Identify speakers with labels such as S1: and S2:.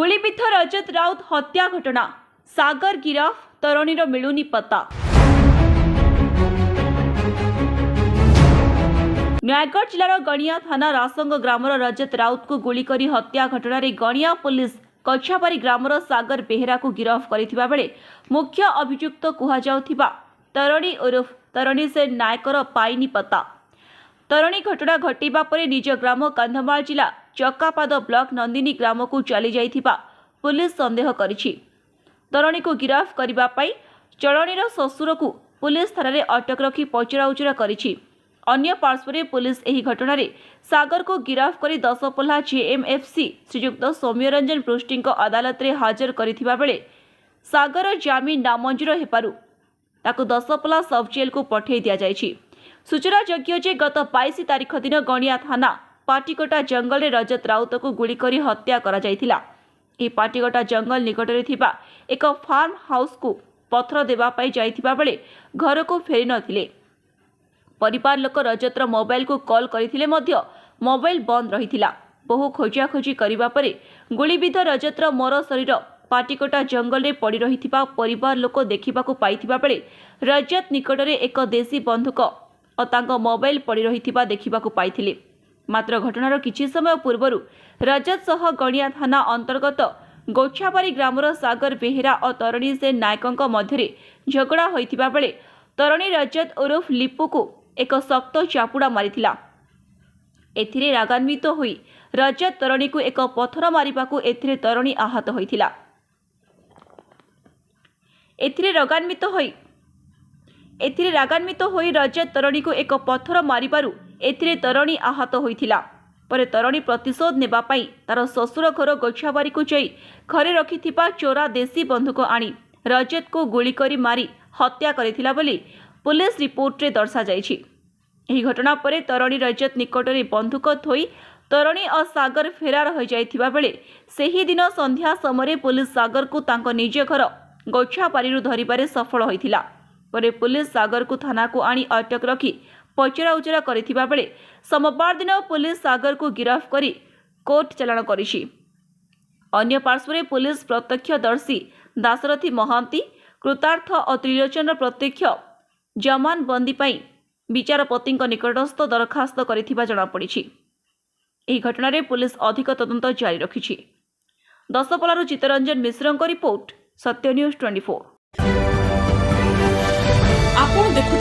S1: ଗୁଳିବିଦ୍ଧ ରଜତ ରାଉତ ହତ୍ୟା ଘଟଣା, ସାଗର ଗିରଫ, ତରଣୀର ମିଳୁନି ପତ୍ତା। ନୟାଗଡ଼ ଜିଲ୍ଲାର ଗଣିଆ ଥାନା ରାସଙ୍ଗ ଗ୍ରାମର ରଜତ ରାଉତକୁ ଗୁଳି କରି ହତ୍ୟା ଘଟଣାରେ ଗଣିଆ ପୋଲିସ କଛାବାରୀ ଗ୍ରାମର ସାଗର ବେହେରାକୁ ଗିରଫ କରିଥିବା ବେଳେ ମୁଖ୍ୟ ଅଭିଯୁକ୍ତ କୁହାଯାଉଥିବା ତରଣୀ ଓରଫ ତରଣୀ ସେନ ନାୟକର ପାଇନି ପତ୍ତା। ତରଣୀ ଘଟଣା ଘଟିବା ପରେ ନିଜ ଗ୍ରାମ କନ୍ଧମାଳ ଜିଲ୍ଲା ଚକାପାଦ ବ୍ଲକ ନନ୍ଦିନୀ ଗ୍ରାମକୁ ଚାଲିଯାଇଥିବା ପୁଲିସ ସନ୍ଦେହ କରିଛି। ତରଣୀକୁ ଗିରଫ କରିବା ପାଇଁ ଚଳଣୀର ଶ୍ୱଶୁରକୁ ପୁଲିସ ଥାନାରେ ଅଟକ ରଖି ପଚରାଉଚରା କରିଛି। ଅନ୍ୟ ପାର୍ଶ୍ୱରେ ପୁଲିସ ଏହି ଘଟଣାରେ ସାଗରକୁ ଗିରଫ କରି ଦଶପଲ୍ଲା ଜେଏମ୍ଏଫ୍ସି ଶ୍ରୀଯୁକ୍ତ ସୌମ୍ୟରଞ୍ଜନ ପୃଷ୍ଟିଙ୍କ ଅଦାଲତରେ ହାଜର କରିଥିବା ବେଳେ ସାଗର ଜାମିନ ନାମଞ୍ଜୁର ହେବାରୁ ତାକୁ ଦଶପଲ୍ଲା ସବ୍ ଜେଲ୍କୁ ପଠାଇ ଦିଆଯାଇଛି। ସୂଚନାଯୋଗ୍ୟ ଯେ ଗତ 22 ତାରିଖ ଦିନ ଗଣିଆ ଥାନା ପାଟିକଟା ଜଙ୍ଗଲରେ ରଜତ ରାଉତକୁ ଗୁଳି କରି ହତ୍ୟା କରାଯାଇଥିଲା। ଏହି ପାଟିକଟା ଜଙ୍ଗଲ ନିକଟରେ ଥିବା ଏକ ଫାର୍ମ ହାଉସ୍କୁ ପଥର ଦେବା ପାଇଁ ଯାଇଥିବା ବେଳେ ଘରକୁ ଫେରି ନଥିଲେ। ପରିବାର ଲୋକ ରଜତର ମୋବାଇଲକୁ କଲ୍ କରିଥିଲେ ମଧ୍ୟ ମୋବାଇଲ ବନ୍ଦ ରହିଥିଲା। ବହୁ ଖୋଜାଖୋଜି କରିବା ପରେ ଗୁଳିବିଦ୍ଧ ରଜତର ମର ଶରୀର ପାଟିକଟା ଜଙ୍ଗଲରେ ପଡ଼ି ରହିଥିବା ପରିବାର ଲୋକ ଦେଖିବାକୁ ପାଇଥିବା ବେଳେ ରଜତ ନିକଟରେ ଏକ ଦେଶୀ ବନ୍ଧୁକ ଓ ତାଙ୍କ ମୋବାଇଲ ପଡ଼ି ରହିଥିବା ଦେଖିବାକୁ ପାଇଥିଲେ। ମାତ୍ର ଘଟଣାର କିଛି ସମୟ ପୂର୍ବରୁ ରଜତ ସହ ଗଣିଆ ଥାନା ଅନ୍ତର୍ଗତ ଗୋଛାବାରୀ ଗ୍ରାମର ସାଗର ବେହେରା ଓ ତରଣୀ ସେନ ନାୟକଙ୍କ ମଧ୍ୟରେ ଝଗଡ଼ା ହୋଇଥିବା ବେଳେ ତରଣୀ ରଜତ ଓରଫ ଲିପୁକୁ ଏକ ଶକ୍ତ ଚାପୁଡ଼ା ମାରିଥିଲା। ଏଥିରେ ରାଗାନ୍ବିତ ହୋଇ ରଜତ ତରଣୀକୁ ଏକ ପଥର ମାରିବାକୁ ଏଥିରେ ତରଣୀ ଆହତ ହୋଇଥିଲା। ଏଥିରେ ରାଗାନ୍ବିତ ହୋଇ ରଜତ ତରଣୀକୁ ଏକ ପଥର ମାରିବାରୁ ଏଥିରେ ତରଣୀ ଆହତ ହୋଇଥିଲା। ପରେ ତରଣୀ ପ୍ରତିଶୋଧ ନେବା ପାଇଁ ତାର ଶ୍ୱଶୁର ଘର ଗୋଛାବାରୀକୁ ଯାଇ ଘରେ ରଖିଥିବା ଚୋରା ଦେଶୀ ବନ୍ଧୁକ ଆଣି ରଜତକୁ ଗୁଳି କରି ମାରି ହତ୍ୟା କରିଥିଲା ବୋଲି ପୁଲିସ ରିପୋର୍ଟରେ ଦର୍ଶାଯାଇଛି। ଏହି ଘଟଣା ପରେ ତରଣୀ ରଜତ ନିକଟରେ ବନ୍ଧୁକ ଥୋଇ ତରଣୀ ଓ ସାଗର ଫେରାର ହୋଇଯାଇଥିବା ବେଳେ ସେହିଦିନ ସନ୍ଧ୍ୟା ସମୟରେ ପୁଲିସ ସାଗରକୁ ତାଙ୍କ ନିଜ ଘର ଗୋଛାବାରୀରୁ ଧରିବାରେ ସଫଳ ହୋଇଥିଲା। ପରେ ପୁଲିସ ସାଗରକୁ ଥାନାକୁ ଆଣି ଅଟକ ରଖି ପଚରାଉଚରା କରିଥିବା ବେଳେ ସୋମବାର ଦିନ ପୁଲିସ ସାଗରକୁ ଗିରଫ କରି କୋର୍ଟ ଚାଲାଣ କରିଛି। ଅନ୍ୟ ପାର୍ଶ୍ୱରେ ପୁଲିସ ପ୍ରତ୍ୟକ୍ଷଦର୍ଶୀ ଦାଶରଥୀ ମହାନ୍ତି, କୃତାର୍ଥ ଓ ତ୍ରିଲୋଚନର ପ୍ରତ୍ୟକ୍ଷ ଜମାନବନ୍ଦୀ ପାଇଁ ବିଚାରପତିଙ୍କ ନିକଟସ୍ଥ ଦରଖାସ୍ତ କରିଥିବା ଜଣାପଡ଼ିଛି। ଏହି ଘଟଣାରେ ପୁଲିସ ଅଧିକ ତଦନ୍ତ ଜାରି ରଖିଛି। ଦଶପଲାରୁ ଚିତ୍ତରଞ୍ଜନ ମିଶ୍ରଙ୍କ ରିପୋର୍ଟ, ସତ୍ୟ ନ୍ୟୁଜ୍ 24।
S2: ଆପଣ ଦେଖୁଛନ୍ତି।